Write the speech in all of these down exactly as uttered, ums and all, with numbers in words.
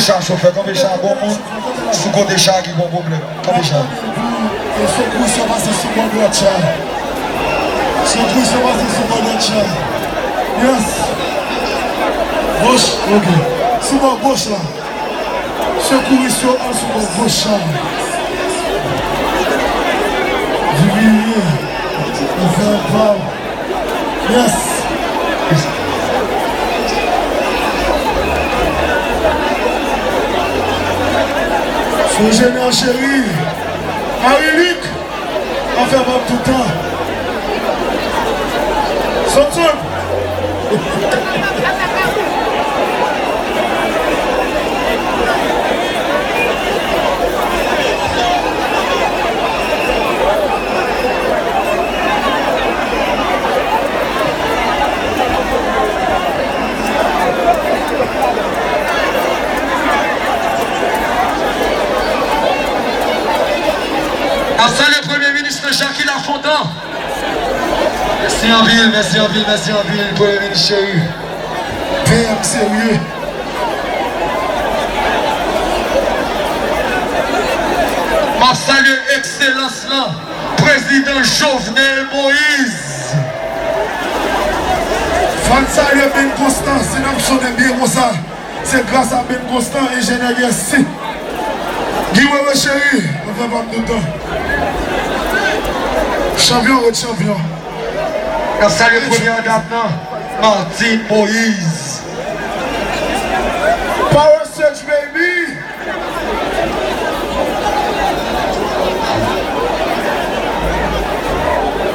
Cha, chofè, kanpe cha, gon moun sou kote cha ki gon pwoblèm. Kanpe cha. E sekouris yo pase sou bò dwat cha. Sekouris yo pase sou bò dwat cha. Yes. Goch, ok. Sou bò goch la. Sekouris yo al sou bò goch la. Divinye, nou fè pa. Yes. Sou Jenè cheri. Marie Luc. Afè m ap toutan. Sonson. N ap salye Premye Minis lan, Jacky Lafontant. Mèsi anpil, mèsi anpil, mèsi anpil, Premye Minis cheri. P M serye. M ap salye ekselans lan, Prezidan Jovenel Moïse. Fò n salye Ben Constant, si n ap sonnen byen konsa. Se gras a Ben Constant, enjenè Guessy. Guy Wewe cheri, mwen fè pa m toutan. Chanpyon ret chanpyon. N ap salye premyè dam nan, Martine Moïse. Power Search, baby!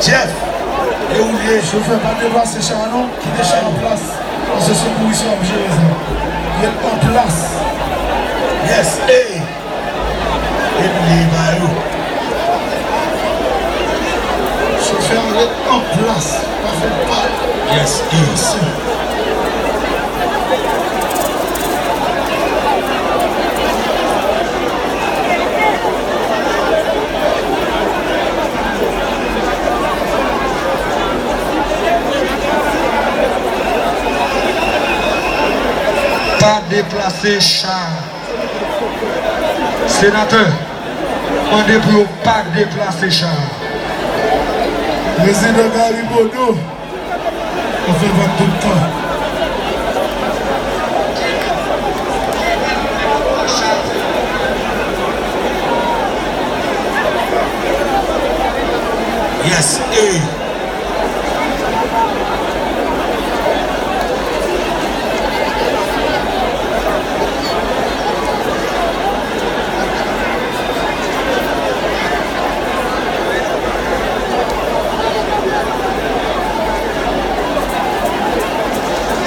Jeff, e ou l ye? Chofè, pa deplase cha a non, kite cha a an plas. Paske sekouris yo ap jere sa. Ret an plas. Yes, ey. Ret leve ba yo. Chofè a ret an plas. Pa fè pa. Yes, ey. Pa deplase cha a. Senatè, mande pou yo pa deplase cha a. Prezidan Gary Bodeau. Ou fè vag tout tan. Yes, ey.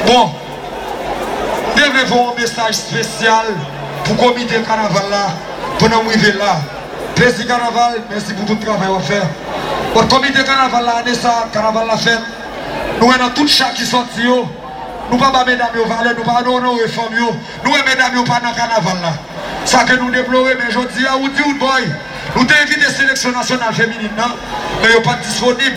Bon, m te vle voye yon mesaj espesyal pou komite kanaval la pandan m rive la. Plezi Kanaval, mèsi pou tout travay w ap fè. Bon, komite kanaval la, ane sa a, kanaval la fèt. Nou wè nan tout cha ki sòti yo, nou pa ba medam yo valè, nou pa onore fanm yo. Nou wè medam yo pa nan kanaval la. Sa ke nou deplore, men jodi a, Woody Woodboy, nou te envite seleksyon nasyonal feminin nan, men yo pa t disponib.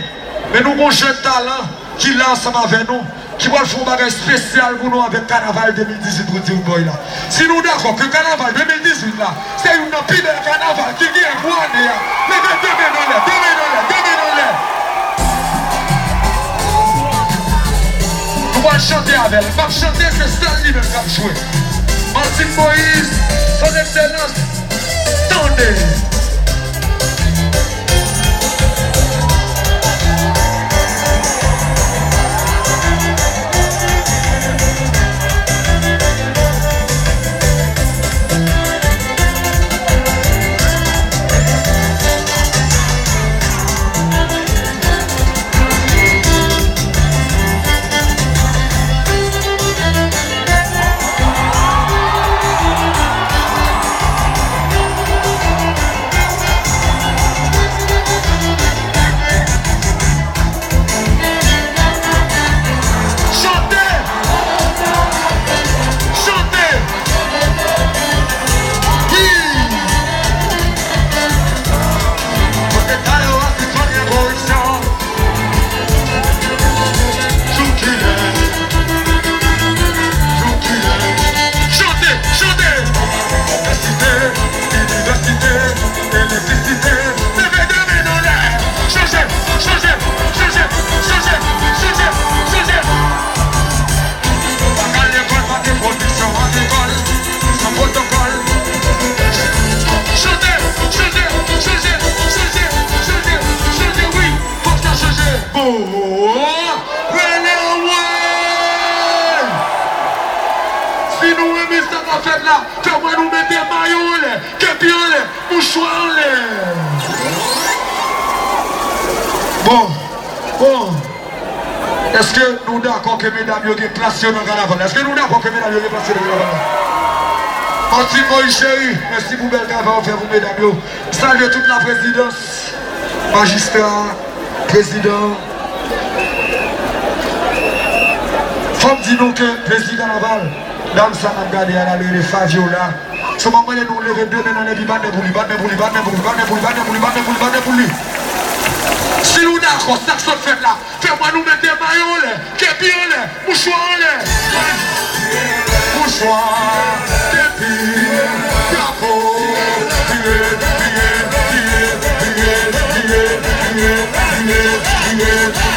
Men nou gon jèn talan ki la ansanm avè nou, ki pral fè yon bagay espesyal pou nou avèk kanaval de mil dizuit Woody Woodboy la. Si nou dakò ke kanaval de mil dizuit la, se youn nan pi bèl kanaval ki genyen pou ane a, leve de men n anlè, de men n anlè, de men n anlè. Nou pral chante avè l. M ap chante, se sèl li menm k ap jwe. Martine Moïse, son excellence. Tande! Fè m wè nou mete mayo anlè, kepi anlè, mouchwa anlè. Bon, bon. Èske nou dakò ke medam yo gen plas yo nan kanaval la? Èske nou dakò ke medam yo gen plas yo nan kanaval la? Martine Moïse Chéry, mèsi pou bèl travay w fè pou medam yo. Salye tout la prezidans, majistra, prezidan. Fò m di nou ke prezidan Laval, dam sa n ap gade a la, li rele Fabiola. So, m ap mande nou leve de men anlè epi bat men pou li, bat men pou li, bat men pou li. Si nou dakò, sa k sot fèt la, fè m wè nou mete mayo anlè, kepi anlè, mouchwa anlè. Mouchwa, kepi, drapo,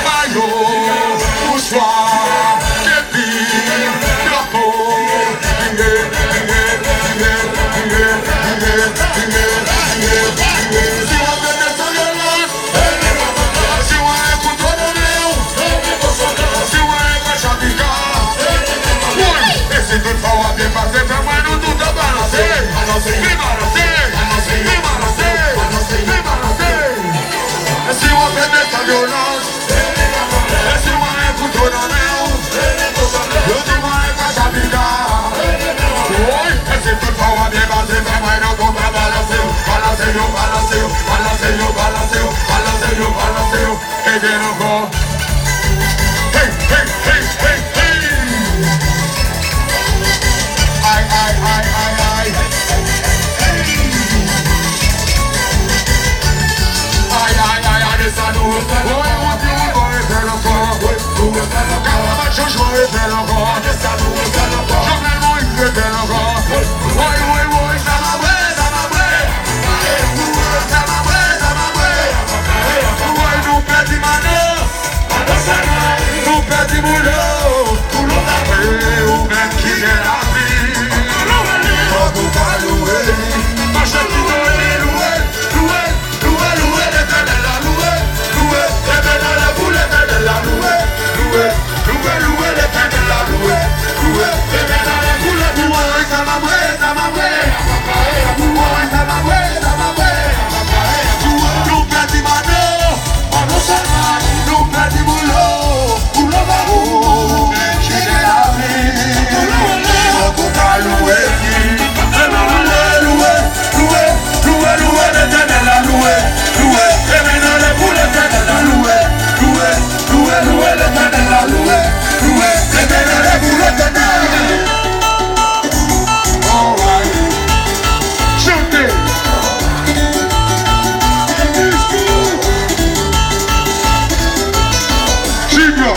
mayo, mouchwa, kepi, drapo. Si w ap mete san vyolans, si w ap kouto nan men w, si w ap chapika. Woy! E si tout fwa w ap byen pase, fè m wè nou tout ap balanse. Vin balanse, vin balanse, vin balanse. E si w ap mete san vyolans, e si w ap kouto nan men w, yo di mwen e Kasablika. Woy! E si tout fwa w ap byen pase, fè m wè nou kontan balanse yo, balanse yo, balanse yo, balanse yo, balanse yo, balanse yo, balanse yo. Ede l ankò. Hey, hey, hey, hey, hey. Ay, ay, ay, ay, ay. Hey. Ay, ay, ay, ay, de sa nou. Woy, woy, woy, woy, refè l ankò. Woy, woy, refè l ankò. Kalabach Jojo, refè l ankò. De sa nou, refè l ankò. Jovenel Moïse, refè l ankò. Woy, woy, woy, woy, sa va bre, sa va bre. Sa va bre, sa va bre. Woy, nou pèdi Mano. Nou pèdi Boulo. Boulo, ou menm ki gen lavi, fòk ou ka louwe li. Mache ki tonbe, louwe, louwe, louwe, louwe Letènèl la, louwe, louwe Letènèl la, pou Letènèl la, louwe, louwe, louwe, louwe Letènèl la, louwe, louwe Letènèl la, pou Letènèl la. Woy, sa va bre, sa va bre. Woy, sa va bre, sa va bre. Nou pèdi Mano. Nou pèdi Boulo, Boulo pa ou, ki gen lavi, fòk ou ka louwe li. Louwe, louwe, louwe, louwe, louwe Letènèl la, louwe, louwe, Letènèl la pou Letènèl la, louwe, louwe, louwe, louwe Letènèl la, louwe, louwe, Letènèl la pou Letènèl. Alright. Chante. Junior.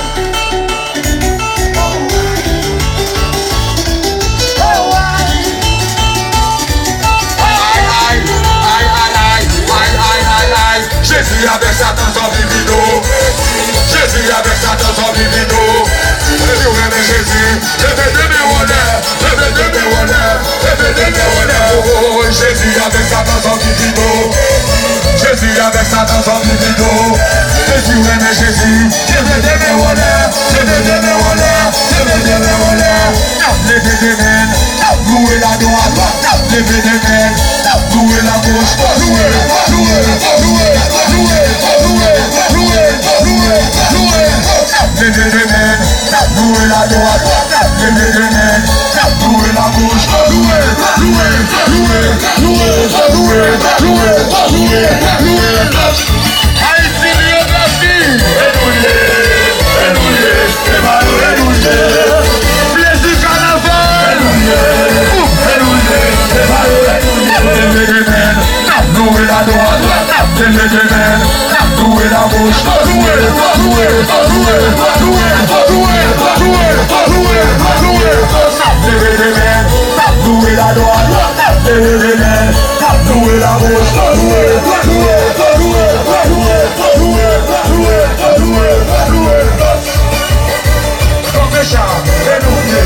Ay, ay, ay, ay, ay, ay, ay, ay, ay, ay. Jezi avèk Satan sòti pi do. Jezi avèk Satan sòti pi do. Si w renmen Jezi, leve de men w anlè, leve de men w anlè, leve de men w anlè. Oh, oh, oh, Jezi avèk Satan sòti pi do. Jezi avèk Satan sòti pi do. E si w renmen Jezi, leve de men w anlè, leve de men w anlè, leve de men w anlè. N ap leve de men n, n ap louwe la dwat, n ap leve de men n, n ap louwe la goch. Louwe, louwe, louwe, louwe. N ap leve de men n, n ap louwe la dwat, n ap leve de men n, n ap louwe la goch. Louwe, louwe, louwe. Ayiti, Rio Grande. E nou ye, e nou ye, se pa yo e nou ye. Plezi kanaval. E nou ye, e nou ye, se pa yo e nou ye. N ap louwe la dwat, n ap leve de men n, n ap louwe la goch. Louwe, louwe, louwe. N ap leve de men n, n ap louwe la dwat, n ap leve de men n, n ap louwe la goch. Louwe, louwe, louwe. Kanpe cha, e nou ye,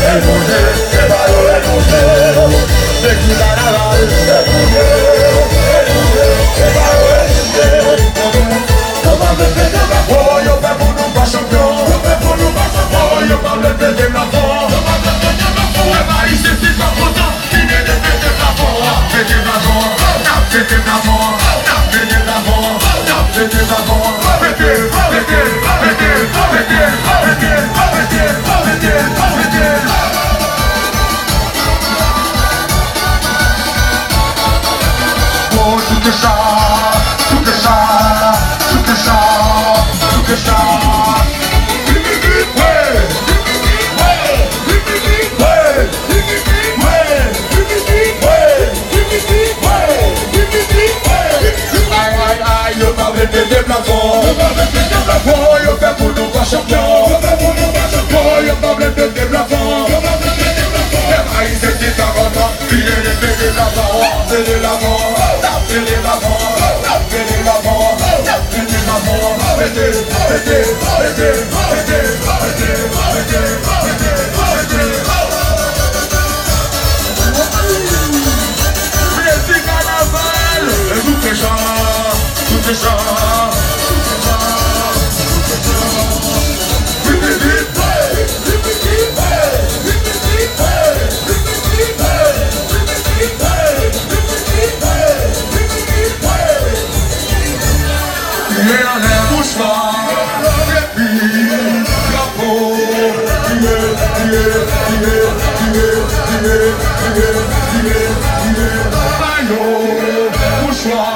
e nou ye, se pa yo e nou ye. Se ki kanaval, e nou ye, e nou ye, se pa yo e nou ye. Yo pa vle pete la, oh, yo pè pou nou pa chanpyon. Yo pè pou nou pa chanpyon, oh, yo pa vle pete la, oh. Yo pa vle pete la, oh. E pa isi, si pa pou Touke sa, touke sa, touke sa, touke sa. Ay, ay, ay, yo pa vle pete plafon. Yo pa vle pete plafon. Yo fè pou nou pa chanpyon. Yo fè pou nou pa chanpyon. Yo pa vle pete plafon. Yo pa vle pete plafon. Pèp ayisyen ki ta kontan. Pete, pete plafon, pete plafon, pete plafon, pete plafon, pete plafon, pete, pete, pete. Mezi kanaval, tout méchant, tout méchant. Leve anlè mouchwa, epi drapo. Leve, leve, leve, leve, leve, leve, leve, leve. Mayo, mouchwa.